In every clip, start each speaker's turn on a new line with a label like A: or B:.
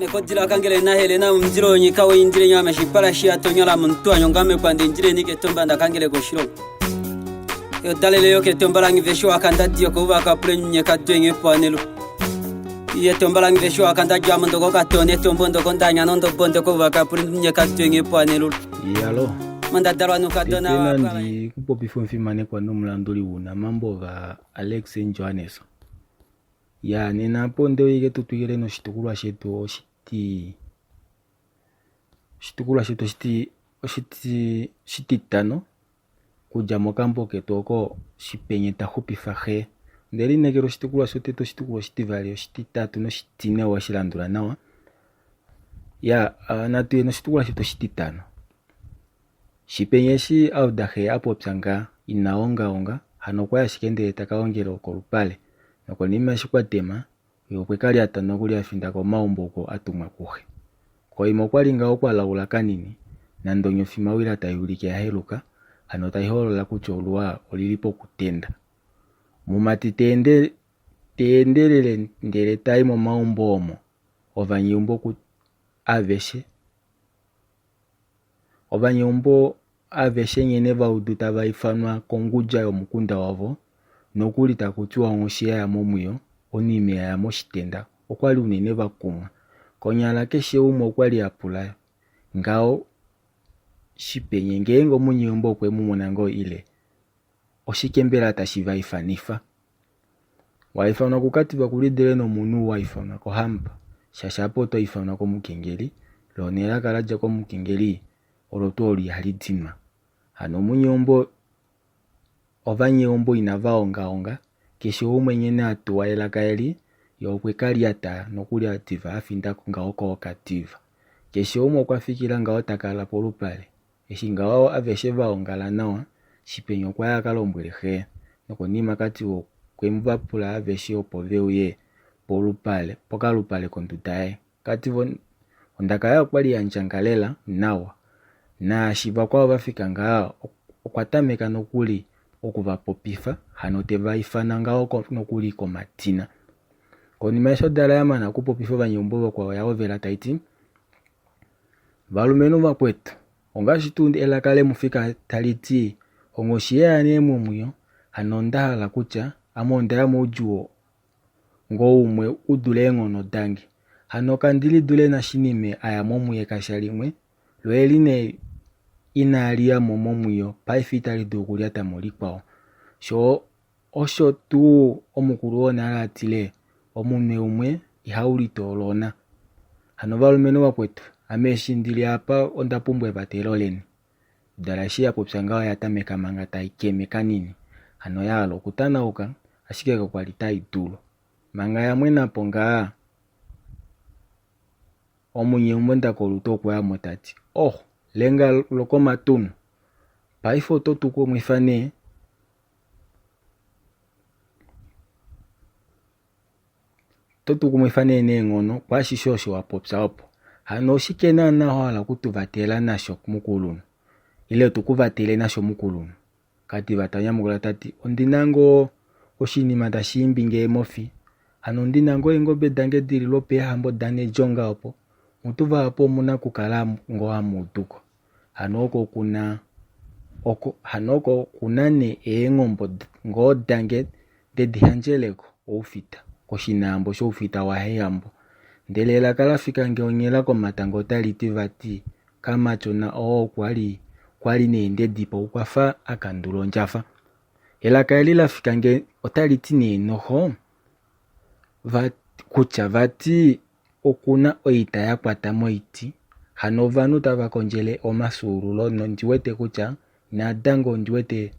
A: Mekodila kangele naHelena omundilo wonyika weindile nyame shipala shi atonyola muntu anyongame kwande indile nike tomba ndakangele koshilongo. Yodalele yoke tomba langi vesho akandadi yoko kapule nyeka dwenge panelo. Iye tomba langi vesho akandadi amondoko katone tombo ndoko ndanya nondo bondo ko vakapule nyeka dwenge panelo.
B: Iyalo.
A: Mandadalwa
B: Tete
A: nukadona
B: nandi kupopifa omufimanekwa nomulanduli wounamambo va Alex Johannes. Ya nena apo onde ke tu twikile noshitukulwa shetu oshiti oshitukulwa shetu oshiti oshiti oshititano kudja mokambo ketu oko Shipenye ta xupifa xe. Onde lineekela oshitukulwa shotete, oshitukulwa oshitivali, oshititatu noshitine oweshi landula nawa. Ya natu ye noshitukulwa shetu oshititano. Shipenye eshi a uda xe a popya nga ina ongaonga hano okwa ya ashike ndele ta ka ongela kolupale. Nokonima eshi kwa tema, ye okwe ka lyata nokuli a finda komaumbo oko a tumwa kuxe. Koima okwa li ngaho kwa laula kanini, nande onyofimawila tai ulike ya heluka, hano tai holola kutya oluwa oli li pokutenda. Mumati ta ende ta endelele ndele ta i momaumbo omo ovanyeumbo aveshe Ovanyeumbo aveshe nghene va udu tava ifanwa kongudja yomukunda wavo, nokuli taku tiwa onghoshi ya ya momwiyo, onime ya ya moshitenda, okwali unene va kumwa. Konyala keshe umwe okwali a pula ngaho Shipenye ngeenge omunyeumbo okwe mu mona ngoo ile oshike mbela tashi va ifanifa. Wa ifanwa kuKativa kulidele nomunhu wa ifanwa kohamba, shaashi apa oto ifanwa komukengeli, loo nelaka la dja komukengeli olo tuu olo ihali dinwa. Hano omunyeumbo ovanyeumbo inava ongaonga, keshe umwe nghene a tuwa elaka eli, ye okwe ka lyata nokuli diva a finda ngaho kooKativa. Keshe umwe okwa fikila ngaho ta kala polupale. Eshi ngaho aveshe va ongala nawa, Shipenye okwa ya a ka lombwele xe, nokonima Katiwa okwe va pula aveshe opo ve uye polupale pokalupale konduda yaye. Katiwa ondaka yaye okwali ya ndjanga lela nawa, naashi vakwao va fika ngaha okwa tameka nokuli oku va popifa, hano te va ifana ngaho nokuli komadina. Konima eshi odala ya mana okupopifa ovanyeumbo vakwao oya hovela tai ti, Valumenhu vakwetu, ongaashi tuu elaka le mu fika tali ti, Onghoshi ye ya nee momwiyo, hano onda hala kutya, ame onda ya moudjuu ngoo umwe u dule eenghono dange. Hano kandi lidule nashinime a ya momwiyo ekasha limwe, lo eli nee inali ya mo momwiyo paife itali dulu okulyata mo likwao. Sho Osho tuu omukulu wonale a tile, Omunwe umwe ihau litoola ona. Hano valumenhu vakwetu, ame eshi ndi li apa onda pumbwa evatelo leni. Odala eshi ya popya ngaho oya tameka manga tai keme kanini, hano ya hala okutanauka, ashike kakwa li tai dulu. Manga ya mwena po ngaa, omunyeumbo Ndakolutu okwa ya mo ta ti, Oh, lenga lokomatunu! Paife oto tu kumwifa nee. Oto tu kumwifa nee neenghono kwaashishe osho wa popya opo. Hano oshike naana wa hala oku tu vatela nasho mukulunhu? Ile tu ku vatele nasho mukulunhu? Kadiva ta nyamukula ta ti, Ondi na ngoo oshinima tashi imbi nge mofi. Hano ondi na ngoo eengobe dange di li lwopeehambo daNedjonga opo. Mutu vahapu omu na okukala ngoo hamu udu ko. Hano oko ku na oko hano oko ku na nee eengombo ngoo dange nde di handjeleko oufita koshinaambo shoufita waHaihambo. Ndele elaka la fika nge onghela komatango otali ti vati kamatyona oo okwa li kwa li nee nde di pa okwa fa a kandula ondjafa. Elaka eli la fika nge otali ti nee noho va kutya vati oku na oita ya kwata moiti, hano ovanhu tava kondjele omafyuululo nondi wete kutya natango ondi wete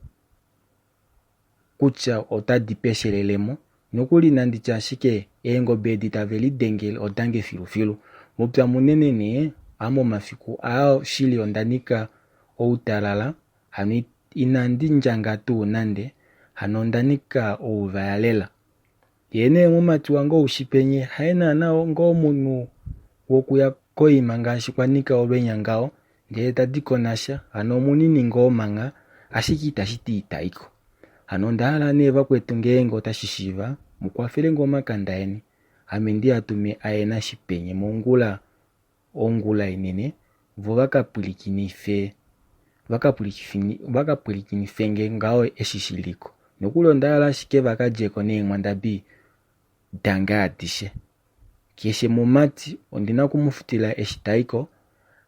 B: kutya otadi peshelele mo. Nokuli nandi tye ashike eengobe edi tave lidengele odange filufilu. Mupya munene nee, ame omafiku aa shili onda nyika outalala, hano inandi ndjanga tuu nande, hano onda nyika ouvaya lela. Ye nee mumati wange ou Shipenye haye naana ngoo omunhu wokuya koima ngaashi kwa nika olwenya ngaho ndele ta di ko nasha hano omunini ngoo mangha ashike itashi ti ita i ko. Hano onda hala nee vakwetu ngeenge otashi shiiva mu kwafele nge omakanda eni. Ame ndi a tume a ye naShipenye mongula ongula inene vo va ka pwilikinife va ka pwilikinife nge ngaho eshi shi li ko. Nokuli onda hala ashike va ka dje ko neenghwandabi dange adishe. Keshe mumati ondi na oku mu futila eshi ta i ko,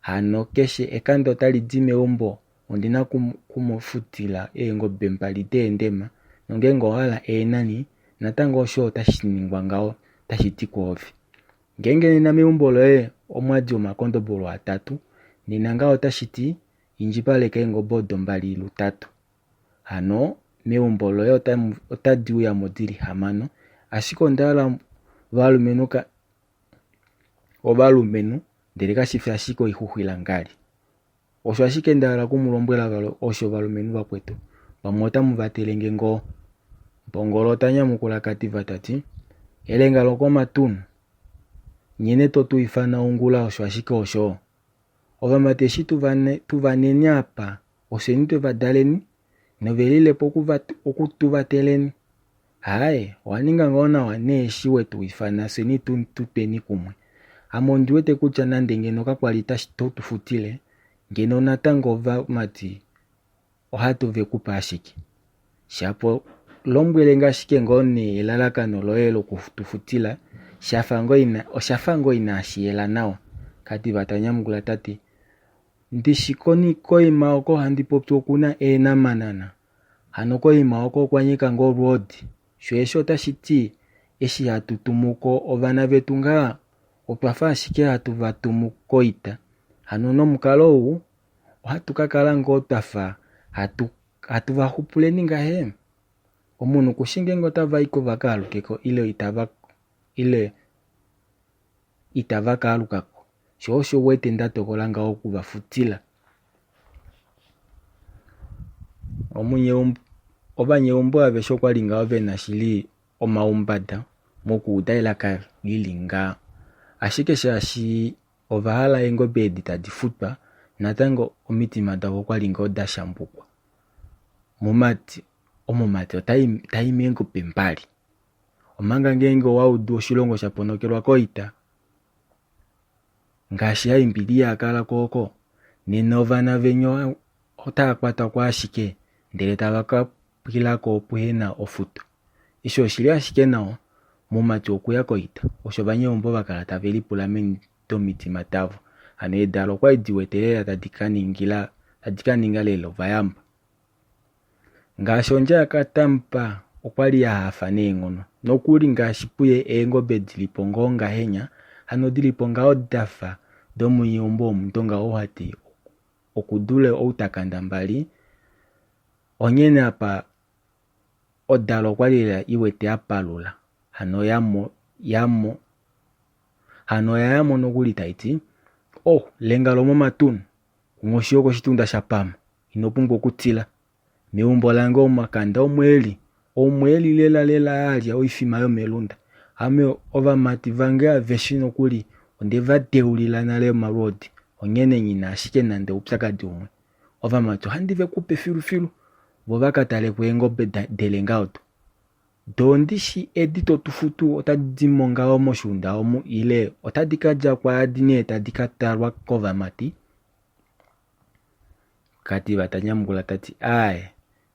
B: hano keshe ekanda otali di meumbo ondi na oku mu futila eengobe mbali deendema, nongeenge owa hala eenani, natango osho otashi ningwa ngaho tashi ti kwoove. Ngeenge nena meumbo loye omwa di omakondobolo atatu, nena ngaho otashi ti indjipaleka eengobe odo mbali lutatu. Hano meumbo loye otadi uya mo di li hamano, ashike onda hala ovalumenhu ovalumenhu ndele kashi fi ashike oixuxwilangali. Osho ashike nda hala oku mu lombwela osho ovalumenhu vakwetu, pamwe otamu vatele nge ngoo. Mpongolo ota nyamukula Kativa ta ti, Elenga lokomatunu, nghene to tu ifana ongula osho ashike osho? Ovamati eshi tu va neni apa Ofyeni twe va daleni, nove lile po oku tu vateleni. Aaye, owa ninga ngoo nawa nee eshi we tu ifana fyeni tu tu tweni kumwe. Ame ondi wete kutya nande ngeno kakwa li to tu futile, ngeno natango ovamati ohatu ve ku pa ashike. Shapo lombwele nge ashike ngoo nee elalakano loye loku tu futila, osha fa ngoo inashi yela nawa, Kadiva ta nyamukula ta ti. Ndishi koima oko handi popi oku na eenamanana. Hano koima oko okwa nyika ngoo olwoodi. Sho eshi otashi ti eshi hatu tumu ko ovana vetu ngaa, otwa fa ashike hatu va tumu koita. Hano nomukalo ou, ohatu ka kala ngoo twa fa hatu hatu va xupuleni ngahe? Omunhu ku shi ngeenge otava i ko va ka aluke ko ile itava ile itava ka aluka ko. Sho osho u wete nda tokola ngaho oku va futila. Ovanyeumbo aveshe okwa li ngaho ve na shili omaumbada mokuuda elaka li li ngaha. Ashike shaashi ova hala eengobe edi tadi futwa, natango omitima davo okwa li ngoo da shambukwa. Mumati, omumati ota i meengobe mbali. Omanga ngeenge owa udu oshilongo sha ponokelwa koita, Ngaashi Haimbili a kala ko oko, nena ovana veni otava kwatwa ko ashike ndele tava ka pwila ko puhe na ofuto. Eshi oshi li ashike nawa, mumati okuya koita, osho ovanyeumbo va kala tave lipula meni domitima davo. Hano eedala okwa li di wete lela tadi ka ningila tadi ka ninga lela ovayamba. Ngaashi ondja yaKatampa okwa li ya hafa neenghono, nokuli ngaashi puye eengobe di li po ngoo ngahenya, hano di li po ngaho da fa domunyeumbo wOmundonga ou ha ti oku dule ou ta kanda mbali, onghene apa odalo okwa li lela i wete ya palula, hano ya mo, ya mo, hano oya ya mo nokuli tai ti, Oh, lenga lomomatunu, onghoshi yokoshitunda sha pama. Ino pumbwa okutila. Meumbo lange omakanda omo e li. Omo e li lelalela a lya oifima yomelunda. Ame ovamati vange aveshe nokuli onde va deulila nale omalwoodi, onghene nghi na ashike nande oupyakadi umwe. Ovamati ohandi ve ku pe filufilu, vo va ka tale ko eengobe delenga odo. Do ondi shi edi to tu futu otadi di mo ngaho moshuunda omu ile otadi ka dja kwaadi nee tadi ka talwa kovamati? Kativa ta nyamukula ta ti, Aaye,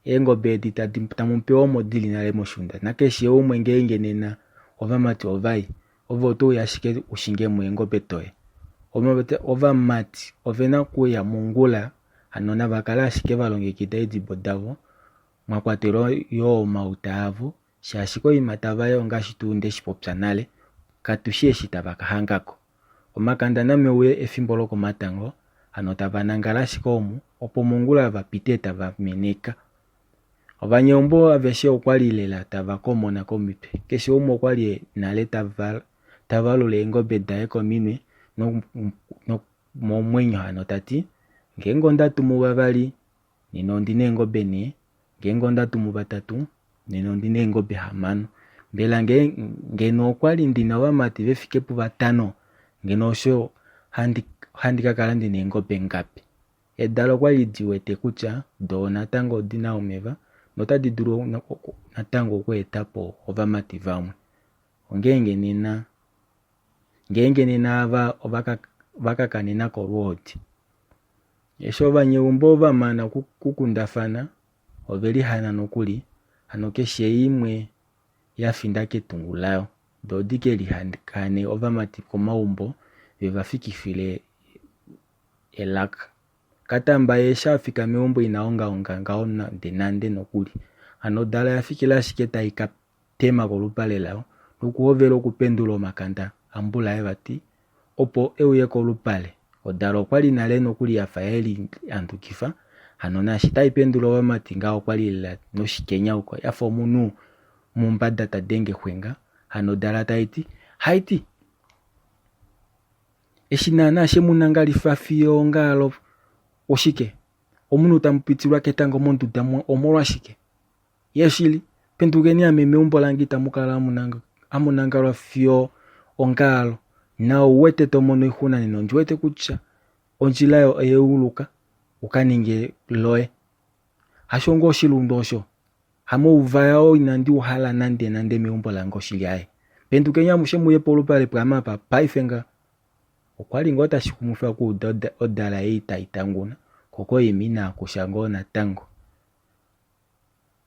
B: eengobe edi tadi tamu pewa omo di li nale moshuunda, nakeshe umwe ngeenge nena ovamati ova i, ove oto uya ashike u shinge mo eengobe doye. Ovamati ove na okuuya mongula, hano nava kale ashike va longekida eedibo davo, mwa kwatelwa yoo omauta avo, shaashi koima tava i ongaashi tuu nde shi popya nale, katu shi eshi tava ka hanga ko. Omakanda name uye efimbo lokomatango, hano tava nangala ashike omu, opo mongula va pite tava meneka. Ovanyeumbo aveshe okwa li lela tava komona komitwe. Keshe umwe okwa li nale ta valula eengobe daye kominwe nomomwenyo hano ta ti, Ngeenge onda tumu vavali, nena ondi na eengobe nhee, Ngeenge onda tumu vatatu, nena ondi na eengobe hamano. Mbela ngeno okwa li ndi na ovamati ve fike puvatano, ngeno osho handi, handi ka kala ndi na eengobe ngapi? Eedala okwa li di wete kutya do natango odi na omeva notadi dulu natango okweeta po ovamati vamwe. Ongeenge nena. Ngeenge nena ava ova ka kanena kolwoodi. Eshi ovanyeumbo va mana okukundafana, ove lihana nokuli, hano keshe imwe ya finda ketungu layo. Doo odi ke lihane ovamati komaumbo ve va fikifile elaka. Katamba ye eshi a fika meumbo ina ongaonga ngaho nande nande nokuli. Hano odala oya fikila ashike tai ka tema kolupale layo nokuhovela okupendula omakanda ambulaye vati opo e uye kolupale. Odala okwa li nale nokuli ya fa ye lihandukifa, hano naashi tai pendula ovamati ngaho okwa li lela noshikenyauko ya fa omunhu mumbada ta denge xwenga. Hano odala tai ti, Haiti! Eshi naanaa she mu nangalifa fiyo ongaalo oshike? Omunhu tamu pitilwa ketango monduda omolwashike? Ye shili, pendukeni ame meumbo lange itamu kala hamu nangalwa fiyo ongaalo. Na ou wete to mono oixuna nena ondi wete kutya ondjila oya yeuluka u ka ninge loye. Hasho ngoo oshilundu osho? Hamouvaya oo inandi u hala nande nande meumbo lange oshili aye. Pendukeni amushe muye polupale pwaame apa paife nga. Okwa li ngoo tashi kumwifa okuuda odala ei tai tanguna, ko koima inaku sha ngoo natango.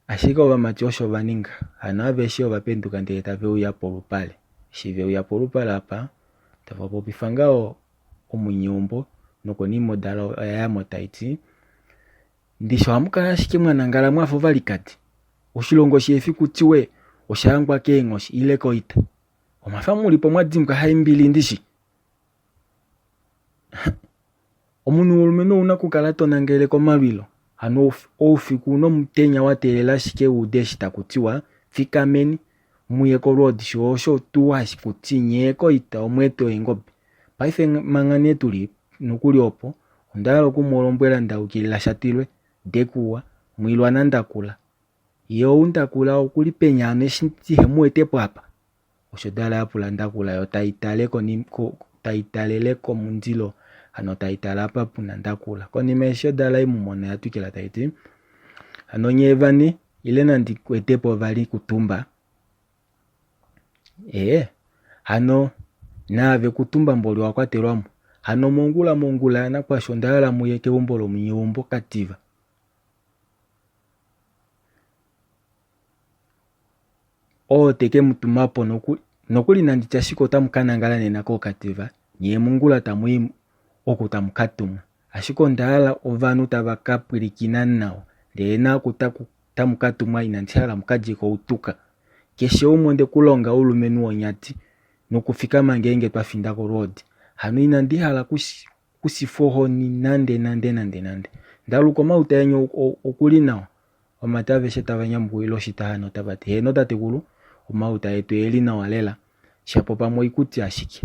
B: Ashike ovamati osho va ninga. Hano aveshe ova penduka ndele tave uya polupale. Eshi ve uya polupale apa, tava popifa ngaho omunyeumbo nokonima odala oya ya mo tai ti, Ndishi ohamu kala ashike mwa nangala mwa fa ovalikadi? Oshilongo shi efiku tiwe osha hangwa keenghoshi ile koita. Omwa fa mu li po mwa dimbwa haimbili ndishi? Omunhu womulumenhu ouna okukala to nangele komalwilo. Hano oufiku nomutenya wa teelela ashike u ude eshi taku tiwa fikameni muye kolwoodi sho osho tuu hashi ku ti nyee koita omweete weengobe. Paife manga nee tu li nokuli opo, onda hala oku mu lombwela nda yukilila Shatilwe, Dekuwa, Mwilwa naNdakula. Ye ou Ndakula oku li peni hano eshi ndihe mu wete po apa? Osho Dala ya pula Ndakula yo tai tale tai talele komundilo hano tai tale apa pu na Ndakula. Konima eshi Dala ye mu mona oya twikila tai ti, Hano nyee vane ile nandi ku ete po vali Kutumba? Ee, hano naave Kutumba mboli owa kwatelwa mo. Hano mongula mongula yanakwasha onda hala muye keumbo lomunyeumbo Kativa. Oo te ke mu tuma po nokuli, nokuli nandi tye ashike otamu ka nangala nena kookativa, nyee mongula tamu i oku tamu ka tumwa. Ashike onda hala ovanhu tava ka pwilikina nawa, ndele naaku taku tamu ka tumwa inandi hala mu ka dje koutuka. Keshe umwe onde ku longa oulumenhu wonyati nokufikama ngeenge twa finda kolwoodi. Hano inandi hala kusifwa ohoni nande nande nande nande. Ndaluka omauta eni oku li nawa? Ovamati aveshe tava nyamukulile oshita hano tava ti, Heeno tatekulu, omauta etu ee li nawa lela, shapo pamwe oikuti ashike.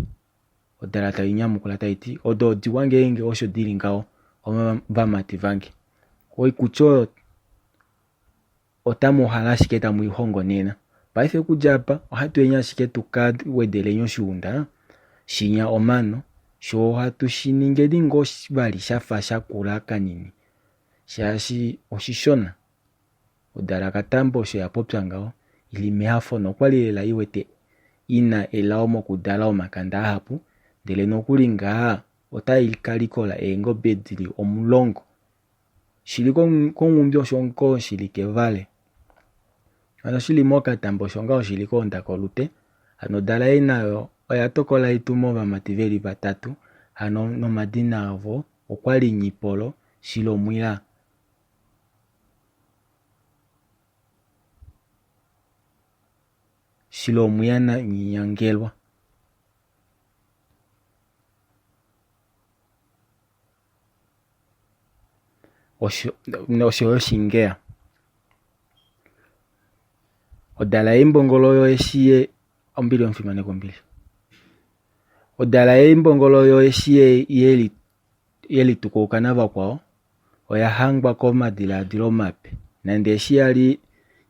B: Odala tai nyamukula tai ti, Odo odiwa ngeenge osho di li ngaho, ovamati vange. Oikuti oyo otamu uhala ashike tamu i hongo nena. Paife okudja apa ohatu yeni ashike tu ka wedeleni oshiunda shinya omano, sho ohatu shi ningeni ngoo vali sha fa sha kula kanini shaashi oshishona. Odala Katambo osho ya popya ngaho i li mehafo nokwa li lela i wete i na elao mokudala omakanda ahapu ndele nokuli ngaa otai ka likola eengobe di li omulongo. Shili konghumbi osho ngoo shili kevale. Hano shili mokatambo osho ngaho shili koondakolute. Hano odala ei nayo oya tokola i tume ovamati ve li vatatu hano nomadina avo okwali Nyipolo, Shilomwila, Shilomwiya naNyangelwa. Osho yo shingeya. Odala yeimbongolo oyo eshi ye ombili omufimanekwa ombili. Odala yeimbongolo oyo eshi ye ye litukauka navakwao oya hangwa komadilaadilo mape. Nande eshi ya li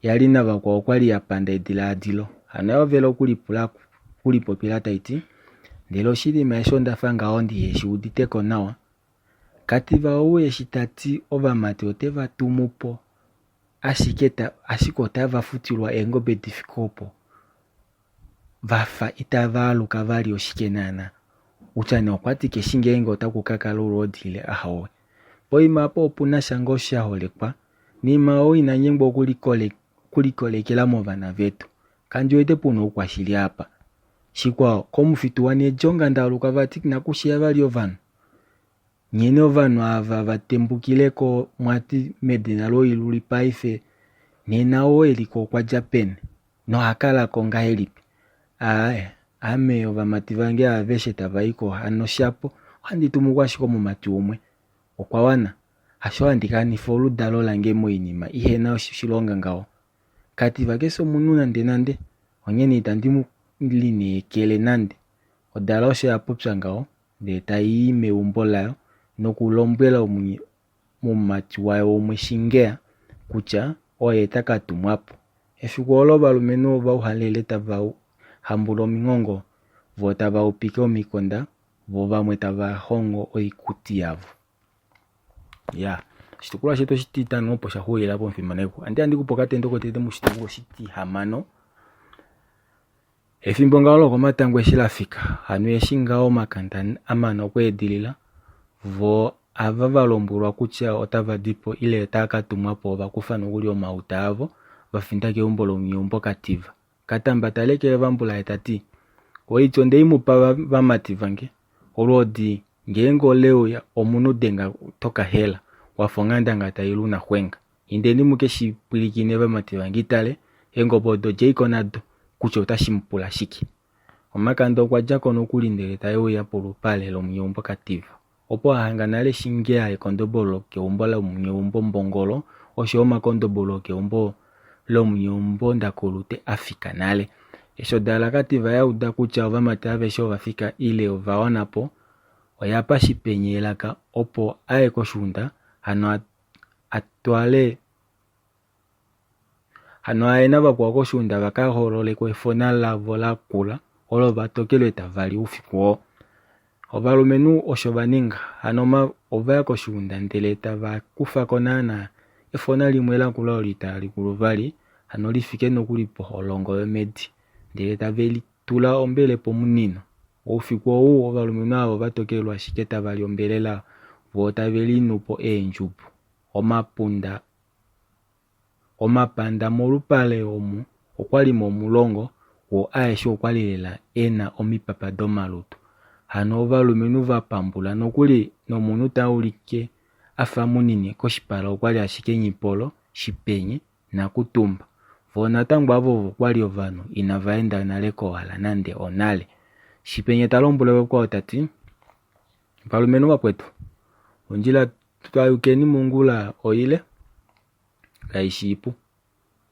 B: ya li navakwao okwa li ya panda edilaadilo. Hano oya hovela okulipula okulipopila tai ti, Ndele oshinima eshi onda fa ngaho ndihe shi udite ko nawa. Kativa ou eshi ta ti ovamati ote va tumu po ashike ta ashike otava futilwa eengobe di fike opo. Va fa itava aluka vali oshike naana? Kutya nee okwa ti keshi ngeenge otaku ka kala olwoodi ile ahowe. Poima apa opu na sha ngoo sha holekwa, Nima ou ina nyengwa okulikolekela movana vetu. Kandi wete pu na oukwashili apa. Shikwao, komufitu waNedjonga Ndaaluka vati inaku shiya vali ovanhu. Nghene ovanhu ava va tembukile ko mwati medina loiluli paife nena oo e li ko okwa dja peni noha kala ko ngahelipi? Aae, ame ovamati vange aveshe tava i ko hano shapo ohandi tumu ko ashike omumati umwe. Okwa wana. Hasho handi kanifa oludalo lange moinima ihe na oshilonga ngaho. Kativa ke fi omunhu nandenande, onghene itandi mu lineekele nande. Odala osho ya popya ngaho, ndele tai i meumbo layo nokulombwela omumati wayo umwe Shingea kutya oye ta ka tumwa po. Efiku olo ovalumenhu ova uhalele tava hambula ominghongo, vo tava upike omikonda, vo vamwe tava hongo oikuti yavo. Ya, oshitukulwa shetu oshititano opo sha xuulila pomufimanekwa. Andi handi kupe okatendo kotete moshitukulwa oshitihamano. Efimbo ngaho lokomatango eshi la fika, hano eshi ngaho omakanda a mana okweedilila, vo ava va lombwelwa kutya otava di po ile otava ka tumwa po ova kufa nokuli omauta avo va finda keumbo lomunyeumbo Kativa. Katamba ta lekele vambulaye ta ti, Oitya onde i mu pa vamati vange, olwoodi ngeenge ole uya omunhu denga toka hela, wa fa onghandanga tai lu naxwenga. Indeni mu ke shi pwilikine vamati vange itale, eengobe odo djei ko nado, kutya otashi mu pula shike. Omakanda okwa dja ko nokuli ndele tae uya polupale lomunyeumbo Kativa. Opo a hanga nale Shingea ekondobolo lokeumbo lomunyeumbo Mbongolo osho yo omakondobolo okeumbo lomunyeumbo Ndakulute a fika nale. Eshi odala Kativa ya uda kutya ovamati aveshe ova fika ile ova wana po, oya pa Shipenye elaka opo a ye koshuunda hano a twale hano aye navakwao koshuunda va ka hoolole ko efona lavo lakula olo va tokelwe tava li oufiku oo. Ovalumenhu osho va ninga, hano ova ya koshuunda ndele tava kufa ko naanaa efona limwe lakula olo itali kulu vali, hano li fike nokuli poholongo yomhedi, ndele tave li tula ombele pomunino. Oufiku ou ovalumenhu ava ova tokelwa ashike tava li ombelela voo tave linu po eendjubu, omapunda Omapanda molupale omu okwali mo omulongo, woo aeshe okwali lela ena omipapa domalutu. Hano ovalumenhu va pambula nokuli nomunhu ta ulike afa munini koshipala okwali ashike Nghipolo, Shipenye, naKutumba. Voo natango ava ovo kwali ovanhu inava enda nale kowala nande onale. Shipenye ta lombwele vakwao tati, Valumenhu vakwetu, ondjila twa yukeni mongula oile, kai shi ipu.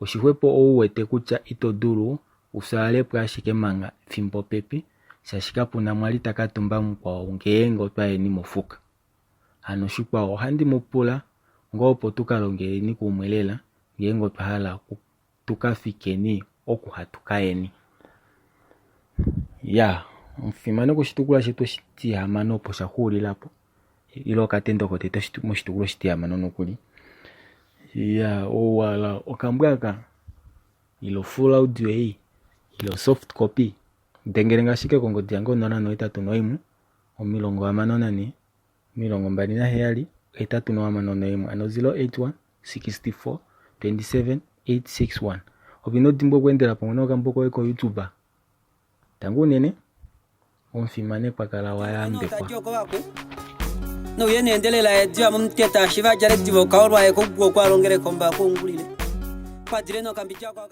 B: Oshixwepo ou wete kutya ito dulu u fyaale po ashike manga fimbo pepi, shaashi kapu na mwali ta ka tumba mukwao ngeenge otwa yeni mofuka. Hano shikwao ohandi mu pula ngoo opo tu ka longeleni kumwe lela ngeenge otwa hala tu ka fikeni oku hatu ka yeni. Ya, omufimanekwa oshitukulwa shetu oshitihamano opo sha xuulila po ile okatendo kotete moshitukulwa oshitihamano nokuli. Ya, ouwala okambwa aka ile full audio ei ile soft copy dengele nge ashike kongodi yange 081 64 27 861 ano 081 64 27 861. Ove ino dimbwa okweendela pamwe nokambo koye koYouTube. Tangi unene, omufimanekwa kala wa yambekwa.
A: Nouye neendelela ediva momuteta shiva djale diva okaolwa ye koguo kwa longele komba kuungulile. Kwadile nokambidja kwa.